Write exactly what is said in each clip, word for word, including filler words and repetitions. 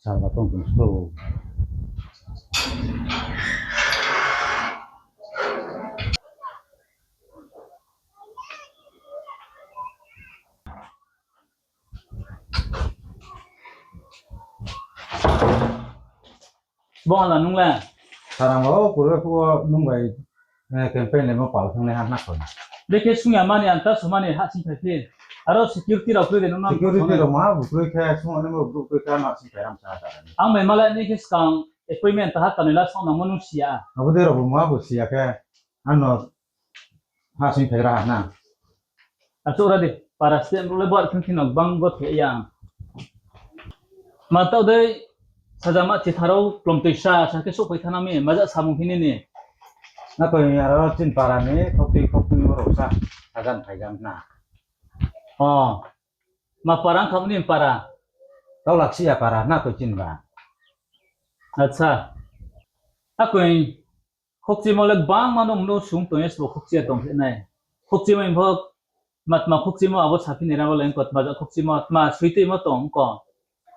Salba tong tong sto. Bo hala nung le? Sarang o, purbe phuh o nung bai, eh, campaign le mo pal thang le ha na koi. Bekhe sungya mani, anta sumani ha sing phai phi. Aro security rao kroi de nung na. Security rao ma bu kroi khe, sung ani mo bu kroi khe, ma sing phai ram sa ha. Ang bai mala ni khe skang appointment ta ha kanoi la song nang mo nung siya. Abo de rao bu ma bu siya khe, ano ha sing phai ra ha na. Achu ra di, para stem rao le bar khun khino bang bo the ya. Ma tau dei, sajama chitharo plom tui sa, sa khe souhphai thana mi, maja samung hini ni. Na koi aro chin para ni, khokti khokti mo rao sa, sajan phaijan na. O, ma para ang khamni para. Tau laksi ya para, na koi chin ba. Acha. A koi, Khokchimo le gbangma no mno sung tong ye sbo khokchi ya tong khe nai. Khokchimo ni pho matma khokchimo abo saphi ni rang le ko tma ja khokchimo tma suitimo tong ko.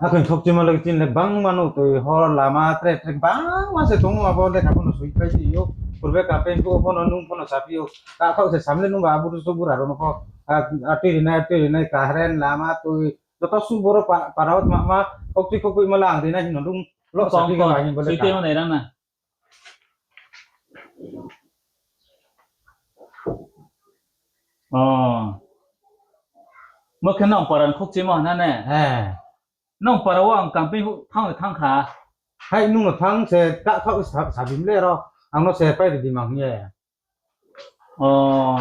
Akhe khokchimo le chin le gbangma no toi hor lama tre tre gbangma se tong abo le kha pho no suipai si yo. Purbe campaign phuh pho no nung pho no saphi yo. Ka khau se sam le nung ba buru su bura rao no pho. A, a tui rinai, tui rinai, kaharen lama tui. Joto su boro pa, para wo tma ma khokchi khokchi ma lang rinai hing no nung lo saphi ko, ka hing bo le suitimo ka. Nai rang na. O. Mo khe nung para ni khokchimo hana ne? He. Nung para wo ang campaign phuh thang le thang kha. Hai nung no thang se ka khaoh sa, sabim le ro. Ang no se pai ri di mang hing ye. O.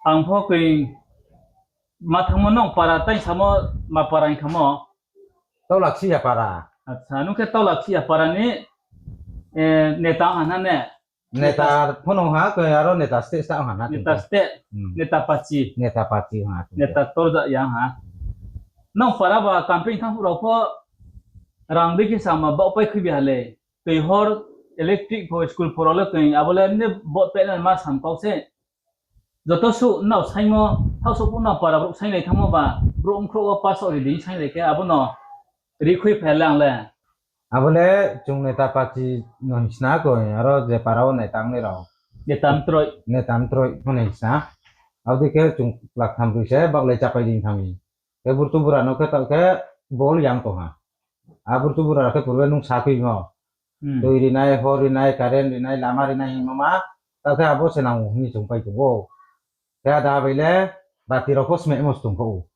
Ang pho koi ma thangmo nung para tai samo ma para hing khamo. Tau laksi ya para. Acha, nung khe tau laksi ya para ni, eh, neta hana ne? Neta pho no ha, koi aro neta state sa hana. Neta state, hmm. Neta pachi. Neta pachi ha. Neta torja ya ha. Nung para ba campaign thang phuh rao pho rang dei khe sama baoh pai khui bi ha le. Tui hor electric pho school pho rao le tui abo le ne vote peh na ma sam kau se. Joto suh nrao saingmo, thaoh suh phuh nrao para brouh sainglai thanngmo ba, brouh mkhrouh wo pass ri di sainglai khe abo no ri khui phai le ang le. Abo le chung neta pachi no hing sna koi, aro je para wo neta ongnai rao. Neta mtroi. Neta mtroi pho no hing sna. Abo dei khe chung klak tham broi se baohlai chapai di tham mi. Khe burtu bura no khe taoh khe bol yang tong ha. A burtu bura khe purbe nung sa khuimo. Hmm. Tui rinai, hor rinai, current rinai, lama rinai hingmo ma. Taoh khe abo se nang hing chung pai tong ou. Khe ada bai le bati rao pho smai mo tong kho ou.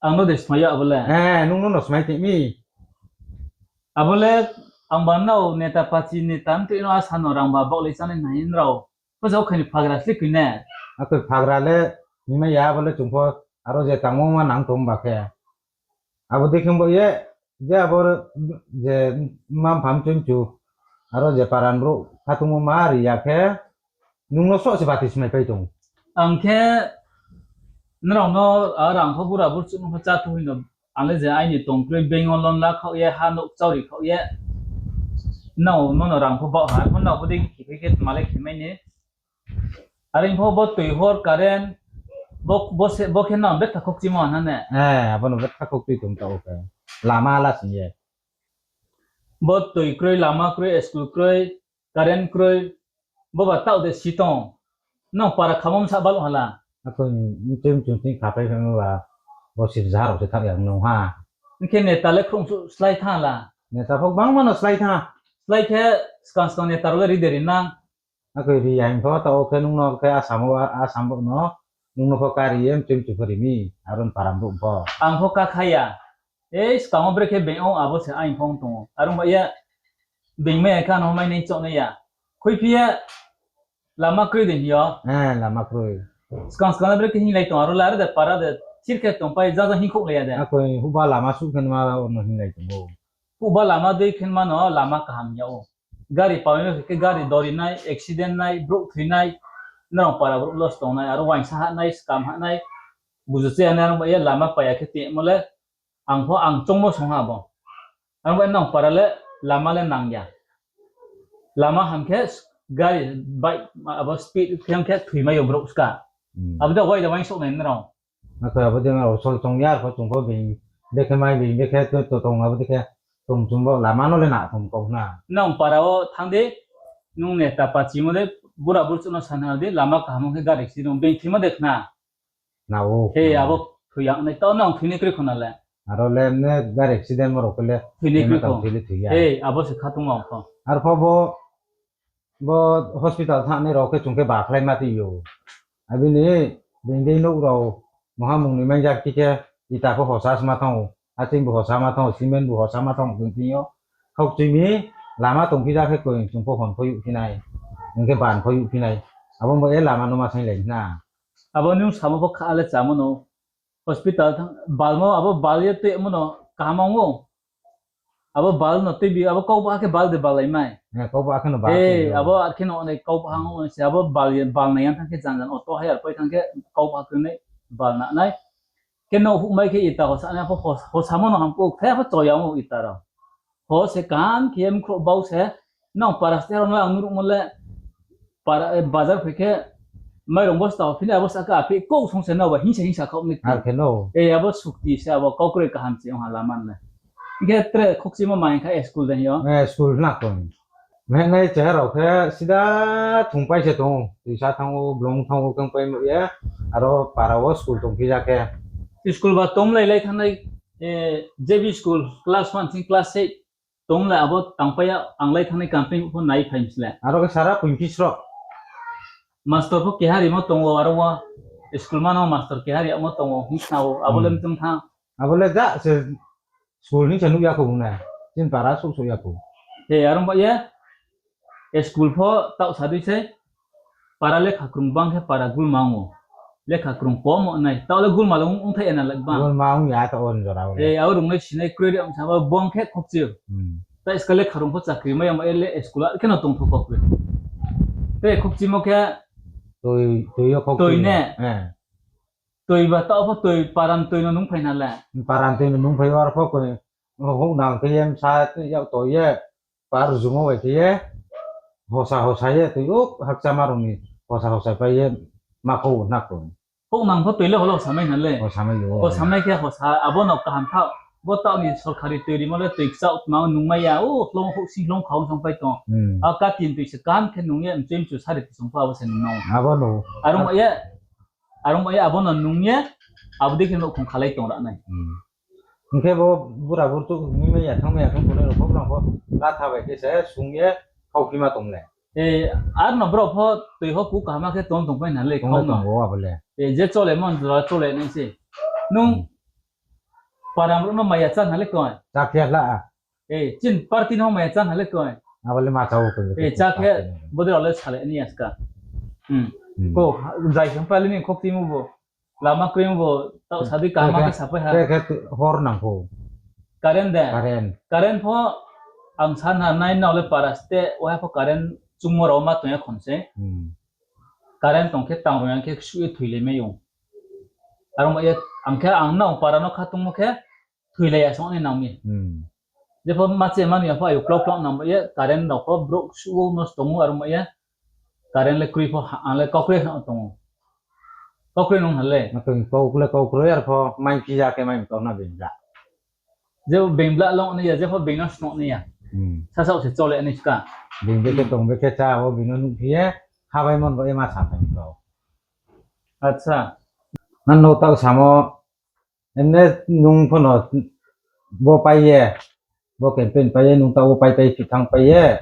Ang no de smai ya abo le? Eh, nung no no smai tei mi. Abo le ang ba nrao neta pachi neta mtui no asa no rang ba baohlai chanai nai nrao. Pho jao khe ni phagra sli koi ne? Akhe phagra le hingmai ya, abo le chung pho aro je tangmo ma nang tong ba khe. Abo dei khe bo ye, je abo je mma mpha mchoi mchu, aro je paran brouh khatungmo ma ri ya khe, nung no soh se bati smai pai tong. Ang khe nrao no, a, rang pho bura burchuh no pho chá thu hing no, ang le je aini tong kroi bank wo loan la khaoh ye, ha nouh chauri khaoh ye. Nrao no no rang pho baoh ha, pho nrao bo dei khe khe tma le khe mai ni. Are pho bo tui hor current, bo, bo se, bo khe nang betha khokchimo hana ne? Eh, abo no betha khokchi tong taoh khe. Lama la sing ye. Bo tui kroi, lama kroi, school kroi, current kroi, bo ba taoh de si tong. Nang para khamo msa baluh hala. Akhe mchoi mchu thing khapai phaimo ba, bo sirja rao se thak ya nung ha. Hing khe neta le khrung su slái tha la. Neta pho gbangma no slái tha. Slái khe skang skang neta rao le ri de ri nang. Akhe ri ya hing pho, taoh khe nung no khe Assam wo, Assam bo no, nung no pho kari ye mchoi mchu pho ri mi, aro ni paran brouh pho. Ang pho ká kha ya. Ei, skang wo brekhe being ong, abo se aini pho ong tong ou. Aro ba ye, being mai ya khe ano mai nai chouh nai ya. Khuiphi ye, lama kroi de hing yo. Eh, lama kroi. Skang skang brekhe hinglai tong, aro le aro de para de, thir khe tongpai, jaja hingkhouhlai ya de. Akhe huhba lama suh khe nma ono hinglai tong ou. Huhba lama dei khe nma no lama kaham ya ou. Gari pamai khe gari dori nai, accident nai, brouh thoi nai, nrao para brouh loss tong nai, aro uaingsa ha nai, skam ha nai, buju che ya nai, aro ba ye lama pai ya khe tongmo le, ang pho ang choungmo song ha bo. Aro ba nang para le lama le nang ya. Lama ham khe gari, bike, abo speed khe ong khe thoimai yo brouh ska. Abo de wai de uaingsouh nai nrao. Akhe abo de ma rao sol tong ya, arpho chung pho being, bekhe mai being, bekhe to, to tong abo de khe tong chung bo lama no le na tong kau na. Nang para wo thanng di, nung neta pachimo de, bura burchuh no sana di, lama kaham khe gari accident, being thoimo de khna. Na o. He, abo thoi ya nai, tao nang thoini kroi khona le. Aro le ne gari accident mo rao khe le. Thoini kroi khona. Thoi le thoi ya. He, abo se kha tong ang pho. Arpho bo, bo hospital thanngnai rao khe chung khe bakhlai ma tui ou. Abini being dei nouh rao, maha mung ni maijak ti khe, ita pho hosa sma thanng ou, aching bu hosa ma thanng ou, cement bu hosa ma thanng ou, tong tui ou. Khaukchoi mi lama tong phi ja khe koi chung pho hon pho youh phi nai, hing khe ban pho youh phi nai. Abo bo e lama no ma sainglai na. Abo nung samo pho kha le chamo no. Hospital thanng, balmo abo bal ye tuimo no kaham ong ou. Abo bal no tuibi, abo kau ba khe bal de bal lai mai. Kau ba khe no bal. Abo ar khe no nai kau ba hang se abo bal ye, bal nai yang thanng khe jan jan auto hire pai thanng khe kau ba khe nai bal na nai. Khe no huh mai khe ita hosa nai pho hos-, hosamo no hamkuh, khe pho choyang ou ita rao. Ho se kaham khe mkhrouh bau se, nang para steh rao no ang nuruhmo le, para, eh, bazar phai khe, mairong bosta ho phini abo sahka aphi kouh song se nao ba hingsa hingsa khaoh ni. Ar khe no. Eh, abo sukti se abo kau kroi kaham se ong ha lama le. Hing khe tre khokchimo ma hing kha, eh, school de hing yo. Eh, school na koi. Mehnai cheha rao khe sida thungpai se tong ou, tuisa thanng ou, blung thanng ou, khe pai mo ye, aro para wo school tong phi ja khe. School ba tong lai lai thanngnai, eh, J B school, class one sing class eight, tong le abo tangpai ya, ang lai thanngnai camping pho nai phai msle. Aro khe sara poiphi sroh. Master pho keha rimo tong ou, aro wo school mano master keha rimo tong ou, hing khna ou, abo le mtong tha. Abo le ja se school ni se nuh ya khou na, chini para souh souh ya khou. He, aro ba ye, school pho taoh sa dei se, para lekha krung bang khe para gulma ong ou. Lekha krung kom ong nai, taoh le gulma le ong, ongthai ya na le bang. Gulma ong ya taoh on jora o. Eh, abo rungnai sinai kroi ri ang sa ba bong khe khokchi. Tai ska lekha rung pho chakri mai ya ma, eh, le school a khe no tong thou kok le. Te khokchimo khe toi, toi yo khokchi toi ne. Toi ba taoh pho toi, paran toi no nung phai na le. Paran toi no nung phai yo, ar pho koi, houh nang khe ye msa yak toi ye, par jumo bai khe ye, hosa hosa ye toi o hakchama rao ni, hosa hosa pai ye, ma khou na khou. Houh nang pho toi le holo hosa mai na le. Hosa mai yo. Hosa mai khe hosa, abo no kaham tha, bo taoh ni sorkari toi rimo le toi kchaoh tma nung mai ya, o hloung houh sing hloung khaung song pai tong. A katin toi se kaham khe nung ye, mchoi mchu sari toi song pho abo se nung nang. Abo no. Arung ye, Arung bai ye abo no nung ye, abo dei khe nouhkhong khalai tong ra nai. Hing khe bo bura burchuh ni mai ya thanng mai ya thanng tongnai rao pho brang pho latha bai khe se sung ye khauphima tong le. Ar no brao pho toi ho ku kaham khe tong tong pai na le khau no. Tong ou abo le. Je chole mon jora chole nai se. Nung para brouh no mai ya chá na le koi. Chá khe la. Eh, chini party no mai ya chá na le koi. Abo le ma chá o koi. Eh, chá khe bodei rao le sale ni aska. Ko, jai khe pale ni khokchimo bo. Lama kroi bo, taoh sa di kaham khe sapai ha. Khe hor nang pho. Current de? Current. Current pho ang sa na nai nao le para steh, waha pho current chungmo rao ma tong ya khon se. Current tong khe tang rao yang khe ksuh ye thoilai mai ou. Aro ba ye ang khe ang nao para no kha tongmo khe thoilai ya song ni nang mi. Jepho ma che mani ya pho ayu klok klok nang ba ye current rao pho brouh ksuh o nosto tong ou aro ba ye current le kroi pho ang le kaukroi khna tong ou. Kaukroi nung ha le. Kaukroi, kaukroi ar pho mai phi ya khe mai mtau na being bla. Jepho being bla long ni ya, jepho being no snoh ni ya. Sasaoh se chole ni ska. Being be khe tong be khe chá o, being no nuhphi ye, khabai mon ba ye ma sa phai mtau. Acha. Nang no taoh samo, emne nung pho no bo pai ye, bo campaign pai ye, nung taoh wo pai pai phi thanng pai ye,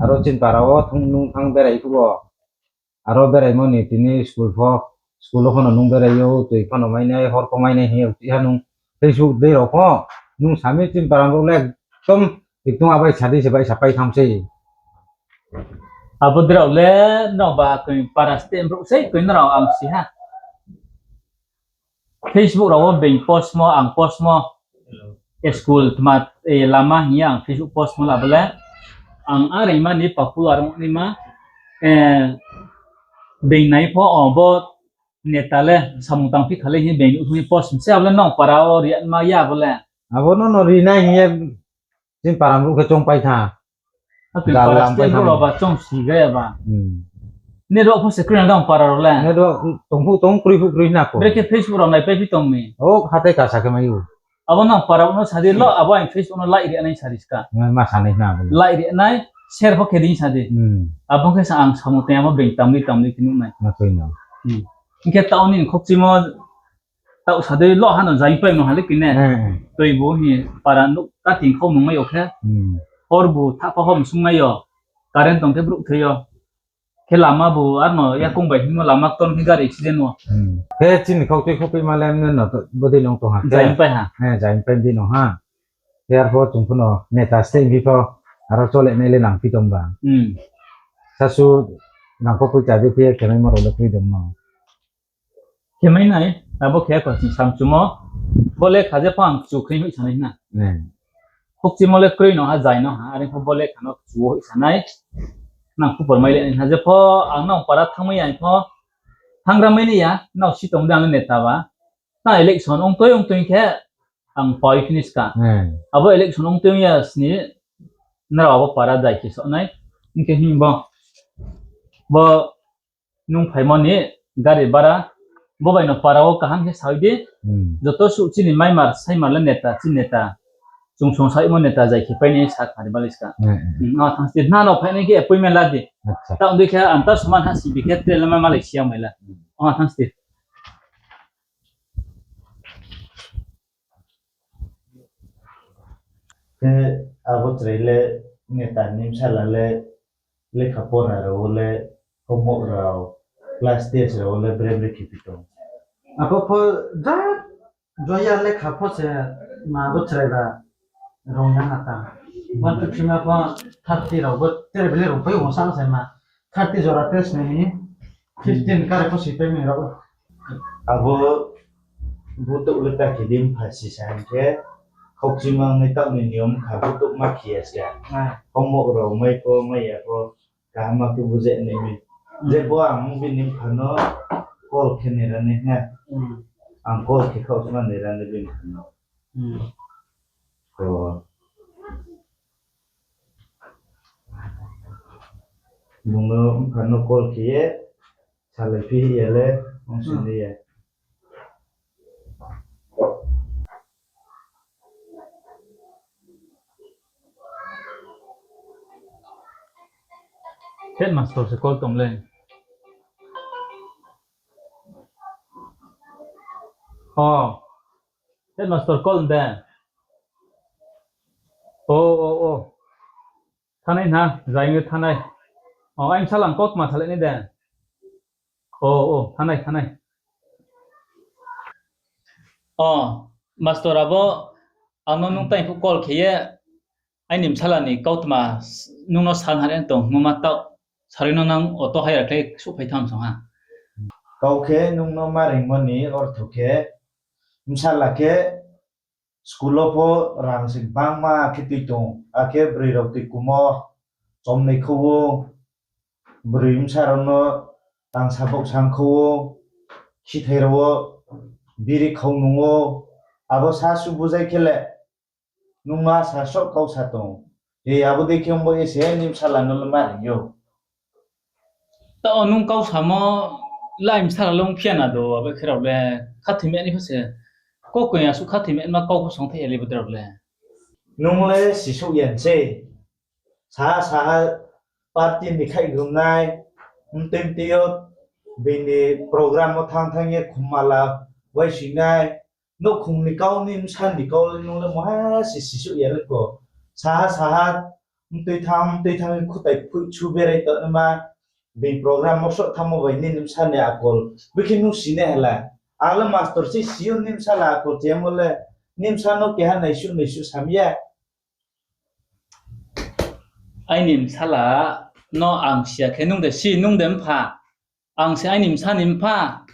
aro chini para wo nung thanng berai phuh wo. Aro beraimo ni tini school pho, school wo pho no nung berai ou, toi pho no mainai, hor pho mainai hing ye uchih ha nung Facebook dei rao pho, nung sami chini para brouh le ekdom, ekdom abai sa di se bai sa pai thanng sei. Abo drao le nrao ba koi para steh brouh sei koi nrao ang si ha. Facebook rao wo being postmo, ang postmo, school tma, lama hing ye ang Facebook postmo la bo le, ang areima ni popular ongnaima, being nai pho, o bo neta le samung tangphi kha le hing ye being nuh thung ye post se abo le nrao para wo ri ma ya bo le. Abo no no ri nai hing ye chini para brouh khe choung pai tha. Gal para lam pai state thanng rao ba chong si ga ya ba. Hmm. Network pho se kroi na dong para rao le. Network tong phuh tong kroi phuh kroi na pho. Brekhe Facebook rao naipai phi tong mi. O, hathái kasa khe mai ou. Abo nang para no sa di lo, abo ang Facebook no like ri nai sa ri ska. Ma, ma sa nai na abo. Like ri nai, share pho khe di sa di. Hmm. Abo khe sa ang samung tong amo being tamdi tamdi khe nuh nai. Na kroi na. Hmm. Hing khe taoh ni khokchimo taoh sa di lo hano jaipai no hale kine. Hmm. Toi bo hi para nouh kating khau nung mai o khe. Hmm. Hor bu thapa hom sung mai o. Current tong khe brouh thoi o. Khe lama bu arno yakung bai hingmo lama ktor hing gari accident o. Hmm. He chini khau tui khau pai ma le mne no to bodei nung tong ha. Jai pai ha. He, jai pai di no ha. He arpho chung pho no neta state bi pho aro chole nai le nang pi tong ba. Hmm. Sasu nang pho poicha di phi khe mai mo rao le phi dong no. Khe mai nai, abo khe ko ching samchumo. Bo lekha je pho ang chu khe hoih sanai na. Hmm. Khokchimo le kroi no ha, jai no ha, are pho bo lekha no chu hoih sanai. Nang khupor mai le nai ha, je pho ang nang para thanngmai ya pho, thanng ra mai ni ya, nang si tong de ang neta ba. Na election ong toi ong toi khe ang pai finish ka. Hmm. Abo election ong toi ong ya sini, nrao abo para jai khe so nai. Hing khe hing bo. Bo nung phaimo ni gari bara, bo bai no para wo kaham khe saoi di. Hmm. Joto suh chini maimar, saimar le neta, chini neta. Chung song saimo neta jai khe pai ni sa khari baliska. Hmm, hmm. Hmm, o thanng sti, na no phai nai khe appointment la di. Acha. Ta ong dei khe ang ta soman ha si bi khe tre le ma malai siya mai la. Hmm. O thanng sti. Khe abo chrai le neta ni bsala le lekha pora rao le homework rao, class test rao le bre bre khe pi tong. Abo pho ja joya lekha pho se ma bo chrai ba rong ya na ta. One two three ma pho thirty rao bo tere bele rong pai wo sa se ma. Thirty jora test nai ni, fifteen kare pho si pai mi rao. Abo butouh le ta khe di mpha si sa hing khe, khokchima ong nai taoh ni niyom kha butouh ma khe ya se. Ah. Homework rao mai pho, mai ya pho, kaham ma khe buje nai mi. Hmm. Je bo ang bini mpha no call khe nai ra nai na. Hmm. Ang call khe khaoh ma nai ra nai bini mpha no. Hmm. To. Bung no mpha no call khe ye, salai phi ya le, ong sing ya. Headmaster se call tong le. O, headmaster call de. O, o, o. Thanai na, jai nge thanai. O, aini bsala ang kautma salai nai de. O, o, thanai, thanai. O, master abo, ang no nung tai phuh call khe ye, aini bsala ni kautma, nung no salnari tong, nung ma taoh, sarui no nang auto hire khe souhphai tham song ha. Kau khe nung no ma reingmo ni ortho khe, bsala khe, school wo pho rang se gbangma khe tui tong, akhe broi rao tui kumo, chomnoi khou wo, broi bsa rao no tang sabok sang khou wo, khithai rao wo, biri khau nung wo, abo sa su bujai khe le, nung ma sa soh kau sa tong. E abo dei khe ongbo ye se ni bsala no le ma ri ou. Taoh nung kau samo le aini bsala le ongphi ya na do, abo khe rao le khathoimai ni pho se. Kau koi asuh khathoimai ma kau pho songthai ya le bodei rao le. Nung le sisouh ya se. Saha saha party ni khaihgrum nai, mtui mtui yo bini program wo thanng thanng ye khumala uaisoing nai, nouhkhong ni kau ni bsa ni kau le nung le mungha se sisouh ya le ko. Saha saha mtui thanng mtui thanng khutai phoih chu berai tongnaima, bini program wo soh thanngmo bai nini bsa ni akol. Bikhe nung si nai hala. Ang le master se si ou ni bsala akol chemo le. Ni bsa no keha naisuh naisuh sam ya. Aini bsala no ang si ya khe nung de si, nung de mpha. Ang se aini bsa ni mpha.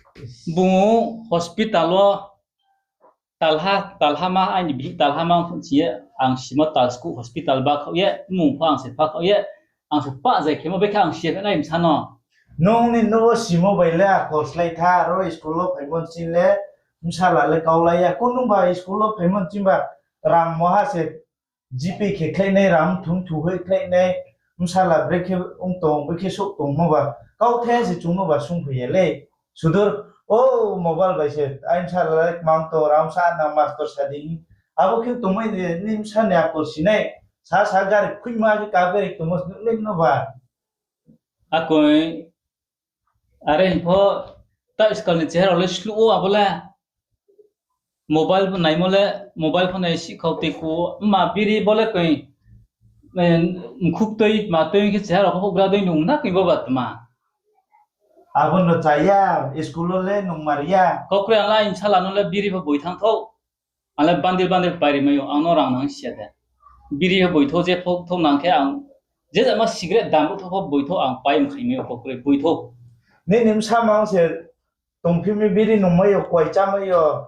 Bung hospital wo talha, talhama, aini bihih talhama ongphuh si ye, ang simo Talskuh hospital bakhaoh ye, mmung pho ang se phakhaoh ye, ang se pah zai khemo bekhe ang si ya khe nai bsa no. Nung ni nouh wo simo bai le akol slái tha, aro school wo phaimo nching le, bsala le kaulai ya. Kunungba school wo phaimo nching ba rang moha se GP khe khlai nai, rang thum thu hoih khlai nai, bsala brekhe ong tong, brekhe souh tongmo ba, kauthai se chung no ba sungphai ya le. Sudur, o mobile bai se, ai bsala le kmang tong, rang sa na master sa di. Abo khe tongmai ni, ni bsa ni akol sinai, sa sa gari khuima khe ka beri tongmo se nuh le no ba. Akoi, are hing pho, ta iskal ni cheha rao le sluh ou abo le. Mobile pho naimo le, mobile pho nai sihkhau tei ku, ma biri bo le koi, eh, mkhuktui, ma tui khe cheha rao pho houhgra dei nung na koi bo ba tma. Abo no chaya, school wo le nung mar ya. Kokre ang le aini bsala no le biri pho boi thanng thou. Ang le bandil bandil pai ri mai ou, ang no rang nang si ya de. Biri pho boi thou, je pho thou nang khe ang, je jama cigarette dam bo thou pho boi thou, ang pai mkhaimai ou kokre boi thou. Nini bsa mang se tongphi mi biri nungmai ou, koi chámai ou,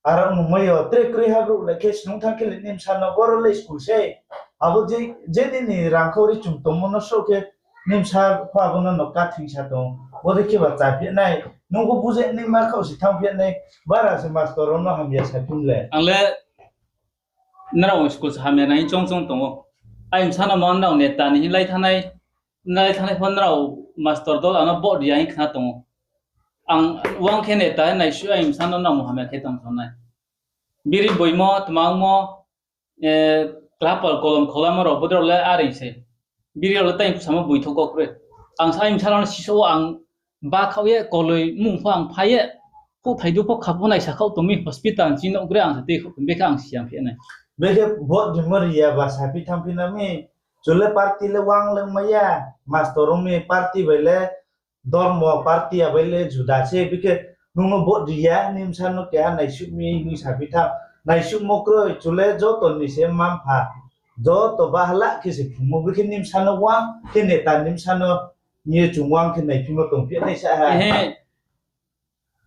arang nungmai ou, tre kroi ha brouh le khe snung thanng khe le nini bsa no boro le school se. Abo je, je nini rangkhau ri chung tongmo no srouh khe nini bsa pho abo no no kathing sa tong. Bodei khe ba chaphi nai, nung bo bujai nai ma khaoh se thanngphi nai, bara se master rao no hamya saphi le. Ang le nrao school se hamya nai choung choung tong ou. Aini bsa no ma nrao neta ni hing lai thanngnai, lai thanngnai pho nrao master dol ang no vote ri ya hing khna tong ou. Ang uang khe neta naisuh aini bsa no nrao hamya khe tong thanngnai. Biri boimo, tma ongmo, eh, klapal kolom kholamo rao bodei rao le are se. Biri rao le tai ksamo boithou kau kroi. Ang sa aini bsa rao no siso wo ang bakhaoh ye koloi mung pho ang phai ye, houhthai du pho kha pho naisa khaoh tong mi hospital chini nouh gre ang sa tei khaoh tong, bekhe ang siyang phi nai. Bekhe vote rimo ri ya ba saphi thanngphi na mi, chung le party le uang le ongmai ya, master ong mi party bai le dormo party ya bai le juda se, bekhe nung no vote ri ya, nini bsa no keha naisuh mi hing saphi thanng, naisuhmo kroi, chung le joto ni se mma-mpha, joto bahala khe se phrungmo, bekhe nini bsa no uang khe neta ni bsa no hing ye chung uang khe naiphimo tongphi nai sa ha.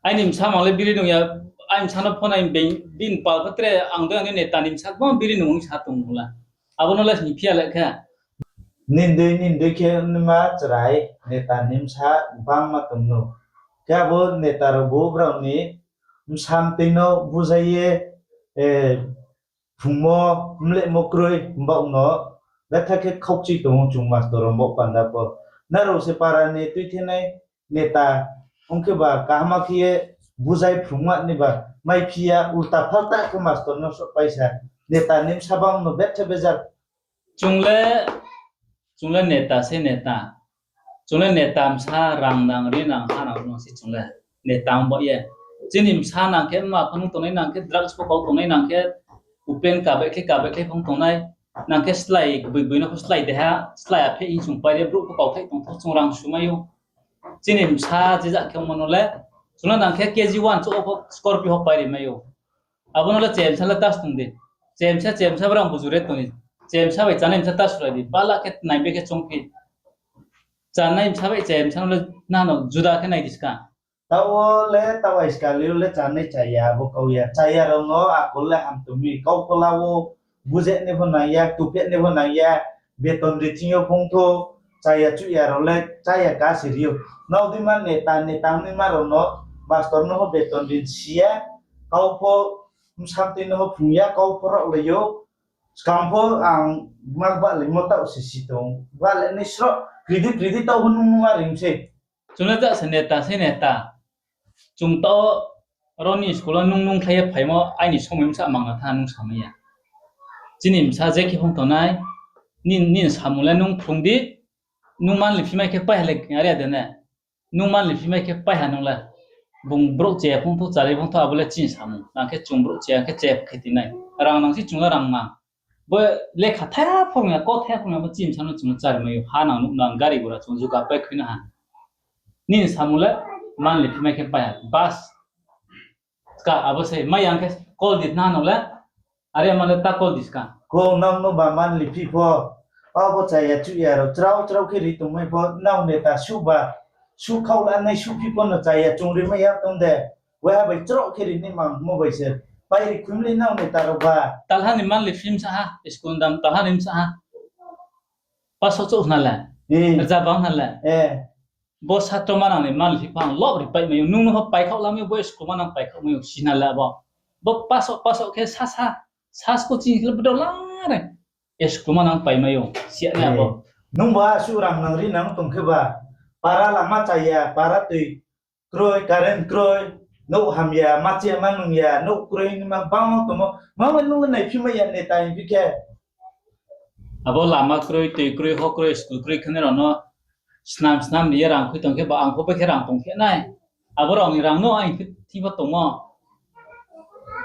Aini bsa mang le biri nung ya, aini bsa no pho nai bini pal pho tre ang dei ang dei neta ni bsa gbang biri nung ong sa tong ou la. Abo no le hing phi ya le khe. Nini dei, nini dei khe nima chrai neta ni bsa gbangma tong nou. Khe abo neta rao bo brao ni bsa mtoi no bujai ye, eh, phrungmo, mlehmo kroi, baoh no betha khe khaukchi tong ou chung master rao bo panda pho. Nrao se para ni tuithenai neta ong khe ba kaham khe ye bujai phrungma ni ba maiphi ya, ulta phalta khe master no souhpai sa. Neta ni bsa bang no betha bejar. Chung le, chung le neta se neta. Chung le neta bsa rang nang ri nang ha nang no se chung le neta ong baoh ye. Chini bsa nang khe mma pho nung tongnai nang khe drugs pho kau tongnai nang khe open kabaih khe kabaih khe phung tongnai. Nang khe slái gboi gboi no pho slái de ha, slái aphe hing chung pai ye brouh pho kauthaih tong thou chung rang sumai ou. Chini bsa je jat khe ongmo no le, chung le nang khe K G one chouh wo pho Scorpio ho pai ri mai ou. Abo no le chemsa le ta sung di. Chemsa, chemsa brang buju re tong di. Chemsa bai chánai bsa ta sulai di. Bala khe nai be khe choungphi. Chánai bsa bai chemsa no le nano juda khe nai di ska. Taoh wo le taoh aiskali yo le chánai chaya abo kau ya. Chaya rao no akol le ham tong mi. Kau phola wo bujai nai pho nang ya, tupheh nai pho nang ya. Beton ri thing yo phung thou, chaya chuhya rao le chaya ka se ri ou. Nrao dei ma neta, neta ongnaima rao no, master no pho beton ri si ya, kau pho bsa mtoi no pho phrung ya, kau pho raohlai ou. Skang pho ang ma bahlaimo taoh se si tong. Bahlainai sroh, kridi kridi taoh pho nung nung a ri mi se. Chung le ja se neta se neta. Chung taoh ro ni school wo nung nungkhlai ye phaimo aini somoi bsa mangna tha nung samai ya. Chini bsa je khe phung tongnai, nini samung le nung phrung di, nung monthly phi mai khe paiha le are de ne. Nung monthly phi mai khe paiha nung le. Bung brouh cheya phung thou, chari phung thou, abo le chini samung. Nang khe chung brouh cheya khe cheya khe ti nai. Rang nang si chung le rang nang. Bo lekha thaiha phung ya, ko thaiha phung ya, bo chini bsa no chung le chari mai ou. Ha nang nuh nang gari gura chung juga pai khui na ha. Nini samung le monthly phi mai khe paiha. Bas. Ska abo se mai yang khe call di na no le. Are ma le ta call di ska. Ko nang no ba monthly phi pho. Abo chaya chuhya rao chrao chrao khe ri tongmai pho, nrao neta suh ba, suh khaoh la nai suh phi pho no chaya chung ri mai ya tong de. Waiha bai chroh khe ri ni mang mo bai se. Pai ri khum le nrao neta rao ba. Talha ni monthly phi msa ha, school dam talha ni msa ha. Paso chouh hna le. Rza bang hna le. Bo satro manang ni monthly phi pho ang lob ri pai mai ou. Nung no pho paikhaoh lamai ou, bo school manang paikhaoh mai ou, si hna le abo. Bo paso, paso khe sa sa, sa school chini khe le bdo la re. School manang pai mai ou, si ya nai abo. Nungba asuh rang nang ri nang tong khe ba, para lama chaya, para tui kroi, current kroi, nouh hamya, ma chaya ma nung ya, nouh kroi ni ma bang tongmo, ma ma nung le naiphi mai ya neta hingphi khe. Abo lama kroi, tui kroi, ho kroi, school kroi khenai rao no snam snam ri ye rang khui tong khe ba, ang pho bai khe rang tong khe nai. Abo rao ni rang no ang khe thing pho tongmo.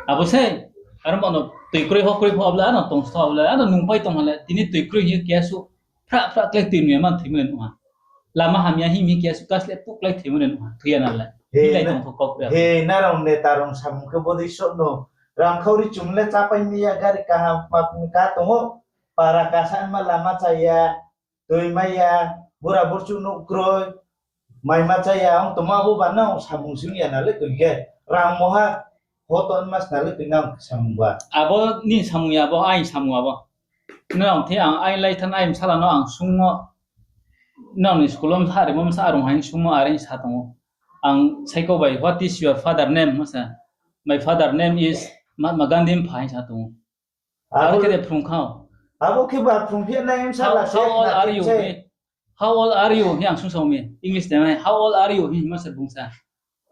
Abo se, aro mo no tui kroi, ho kroi pho abo le ano tong sto, abo le ano nungpai tong ha le, tini tui kroi hing ye keha suh phrah phrah klái tui nung ya man thoimo le nuh ha. Lama hamya hing hing keha suh kasleh puh klái thoimo le nuh ha, thoi ya na le. He, nrao neta rong samung khe bodei soh no. Rang khauri chung le chápai mi ya, gari kaham ma ka tong ou. Para kasa ma lama chaya, tui mai ya, bura burchuh nouh kroi, mai ma chaya, ong tongma abo ba nang samung sung ya na le tui khe. Rang moha, hoton mas na le tui nang samung ba. Abo ni samung ya bo, aini samung abo. Nrao thi ang aini lai than aini bsala no ang sungmo, nrao ni school wo msa rimo msa arung hai sungmo are sa tong ou. Ang saikau bai, "What is your father name?" hingmo se, "My father name is Mahatma Gandhi" mpha hing sa tong ou. Abo khe de phrung kha. Abo khe ba phrung phi nai bsala se. How old are you? Hing ang sung sao mi. English de nai, "How old are you?" hingmo se bung sa,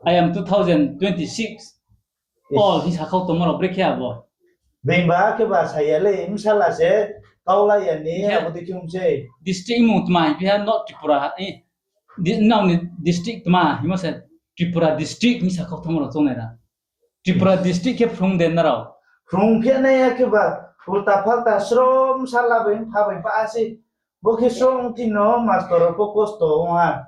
"I am two thousand twenty-six old" hing sa khau tongmo rao brekhe abo. Being ba khe ba sa ya le, bsala se, kaula ya ni, abo dei khe ong se. District mung tma hingphi ha, not Tripura ha, nrao ni district tma hingmo se, Tripura district hing sa khau tongmo rao choung nai ra. Tripura district khe phrung de nrao. Phrung phi nai ya khe ba, ulta phalta srom sala bai mpha bai ba se. Bo khe srom thi no master rao pho kosto ong ha.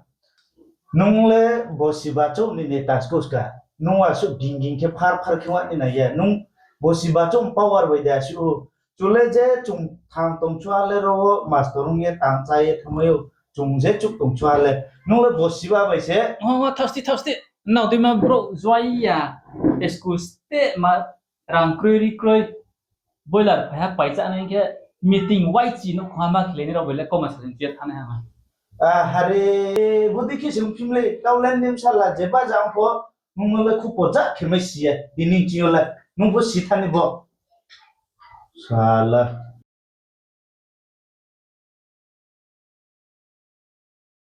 Nung le bosi bachouh ni neta skou ska. Nung asuh ging ging khe phar phar khe wa ni nai ya. Nung bosi bachouh power bai de asuh ou. Chung le je chung thang tong chua le ro wo master ong ye tang chá ye thanngmai ou. Chung je chouh tong chua le. Nung le bosi ba bai se. Thaosti, thaosti. Nrao dei ma brouh juai ya. School steh ma rang kroi ri kroi. Boiler phai ha pai chánai khe meeting waichi nouhkhong ha ma khelai nai rao bai le kauma sa jing chi ye thanngnai ha ma. Hare, bodei khe se ongphi mlei, kau le ni bsala je ba jang pho, nung no le khupo ja khe mai si ya, tini ching yo le, nung pho si thani bo. Sala.